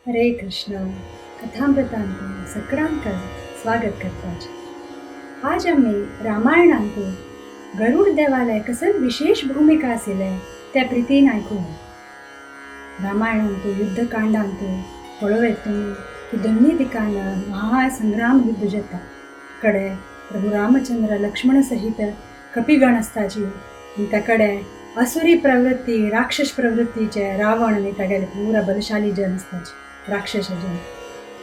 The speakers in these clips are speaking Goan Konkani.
हरे कृष्ण. कथामृतांत सगळ्यांक स्वागत करताचे. आज आमी रामायणांत गरुड देवाले कसल विशेष भूमिका आशिल्ले त्या प्रितीन आयकुया. रामायणांत युद्धकांडांत पळोवं तुमी की दोन्ही दिकान महासंग्राम युद्ध जाता. कडे प्रभू रामचंद्र लक्ष्मण सहित कपिगण आसताची आनी त्या कडे असुरी प्रवृत्ती राक्षस प्रवृत्तीचे रावण आनी तागेले पुरा बलशाली जन आसताचे राक्षस जन.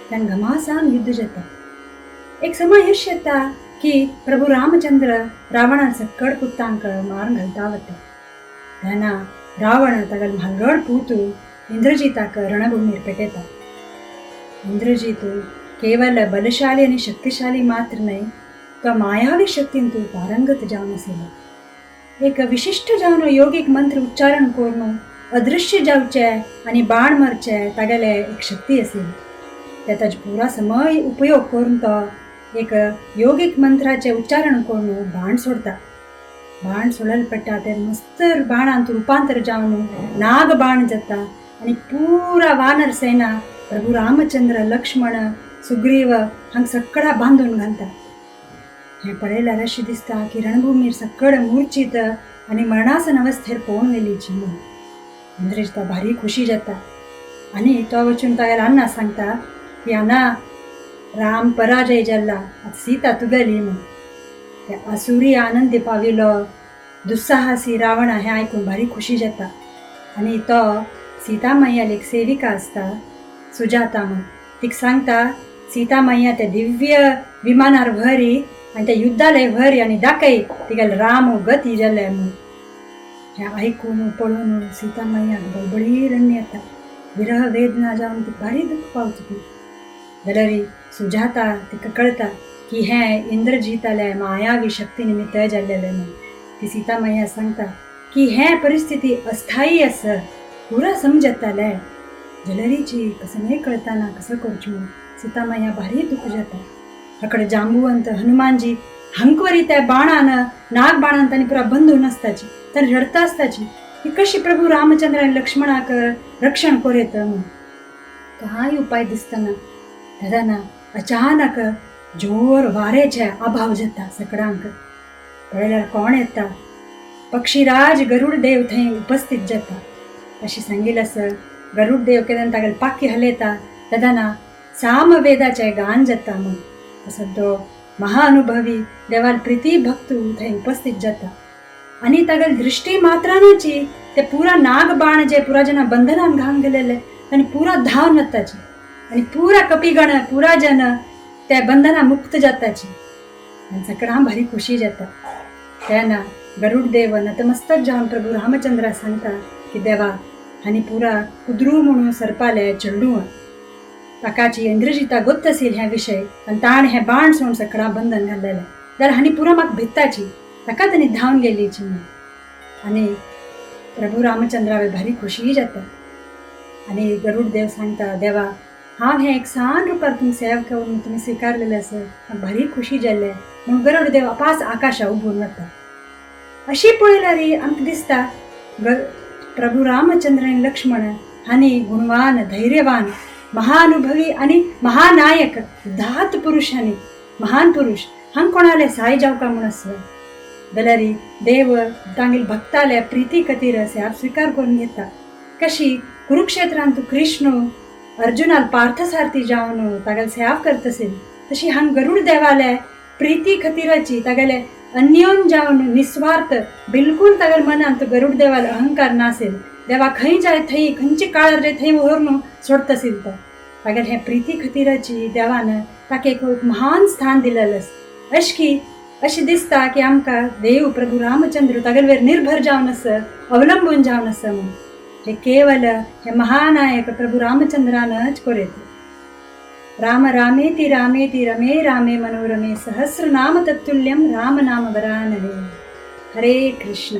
त्यान घमासान युद्ध जाता. एक समय अश येता की प्रभू रामचंद्र रावणा सक्कड पुतांक मारून घालता वता. तेन्ना रावण तागेलो म्हालगड पूत इंद्रजीताक रणभूमीर पेटयता. इंद्रजीत केवल बलशाली आनी शक्तिशाली मात्र न्हय, तो मायावी शक्तीन तूं पारंगत जावन आशिल्लो. एक विशिश्ट जावन योगीक मंत्र उच्चारण करून अदृश्य जावचे आनी बाण मारचे तागेले एक शक्ती आशिल्ली. ते ताजे पुरा समय उपयोग करून तो एक योगीक मंत्राचे उच्चारण करून बाण सोडता. बाण सोडले पडटा ते मस्त बाणांत रुपांतर जावन नाग बाण जाता आनी पुरा वानर सेना प्रभू रामचंद्र लक्ष्मण सुग्रीव हांगा सगळा बांदून घालता. हें पळयल्यार अशें दिसता की रणभुमीर सकड मूर्छित आनी मरणासन अवस्थेर पळोवन गेलीची म्हूण. इंद्रजिता भारी खुशी जाता आनी तो वचून तागेल्या अण्णा सांगता की अण्णा, राम पराजय जाल्ला, आतां सीता तुगेली म्हूण. ते असुरी आनंदी पाविलो दुस्साहसी रावणा हें आयकून भारी खुशी जाता आनी तो सीता मैयाली एक सेविका आसता सुजाता म्हूण, तिका सांगता सीता मैया ते दिव्य विमानार व्हरी आनी ते युद्धालय व्हरी आनी दाखय तिगेले राम गती जाले म्हूण. हें आयकून पळोवन सीता मैयाक बळबळी रण्य येता. विरह वेदना जावन ती भारी दुख्ख पावता ती. जाल्यार सुजाता तिका कळटा की हें इंद्रजीताले मायावी शक्ती निमित्त जाल्लेलें म्हूण. ती सीता मैया सांगता की हें परिस्थिती अस्थायी आसा, पुरा समजताले. जाल्यारीची कसं कळताना कसं करचें म्हूण सीता मैया भारी दुख्ख जाता. हकडे जांबुवंत हनुमानजी हंकवरी त्या बाणान नाग बाणान तांणी पुरा बंधून आसताची, तांणी रडता आसताची की कशी प्रभू रामचंद्र आनी लक्ष्मणाक रक्षण करेत म्हूण. कांय उपाय दिसतना तेन्ना अचानक जोर वारेचे अभाव जाता सगळ्यांक. पळयल्यार कोण येता, पक्षीराज गरुड देव थंय उपस्थित जाता. अशें सांगिल्लें आसा गरुड देव केन्ना तागेले पाखी हलयता तेन्ना सामवेदाचें गान जाता म्हूण. असो तो महाअनुभवी देवाल प्रिती भक्त थंय उपस्थित जाता आनी तागेले दृश्टी मात्रानाची ते पुरा नाग बाण जे पुरा जना बंधनान घालून गेलेले आनी पुरा धांवन वताची आनी पुरा कपिगण पुरा जन त्या बंधना मुक्त जाताची आनी सगळ्यां भारी खुशी जाता. तेन्ना गरुड देव नतमस्तक जावन प्रभू रामचंद्रा सांगता की देवा, आनी पुरा कुद्रू म्हणून सरपाले चेडूं ताकाची इंद्रजिता गोत्त आशिल्ली हें विशय आनी ताणें हें बाण सोडून सगळां बंधन घाल्लेलें जाल्यार हांणी पुरा म्हाका भित्ताची ताका तांणी धांवन गेलीची म्हूण. आनी प्रभू रामचंद्रा भारी खुशीय जाता आनी गरुड देव सांगता देवा, हांव हें एक सान रुपार तुमी सेवा करून तुमी स्विकारलेलें आसा, म्हाका भारी खुशी जाल्लें म्हूण गरुड देव अपास आकाशा उबून वता. अशी पळयल्यार आमकां दिसता प्रभू रामचंद्र आनी लक्ष्मण हांणी गुणवान धैर्यवान महानुभवी आनी महानायक धात पुरुष आनी महान पुरुष हांग कोणाले साय जावका म्हूण आसा. जाल्यार देव तांगेले भक्ताले प्रिती खातीर सेवा स्विकार करून घेता. कशी कुरुक्षेत्रांत कृष्ण अर्जुनाल पार्थसारथी जावन तागेले सेवा करता आशिल्ली तशी हांग गरुड देवाले प्रिती खातीराची तागेले अन्योन जावन निस्वार्थ बिलकुल तागेले मनांत गरुड देवाले अहंकार नासेल. देवा खंय जाय थंय खंयचे काळार जाय थंय व्हरून सोडता आशिल्लो तो. तागेले हें प्रिती खातीराची देवान ताका एक महान स्थान दिलेलें आसा. अशें की अशें दिसता की आमकां देव प्रभू रामचंद्र तागेले वयर निर्भर जावन आसा, अवलंबून जावन आसा म्हूण. हे केवल हे महानायक प्रभू रामचंद्रानच करेत. राम रामेति रामेति रमे रामे मनोरमे सहस्रनाम तत्तुल्यम राम नाम वरानने. हरे कृष्ण.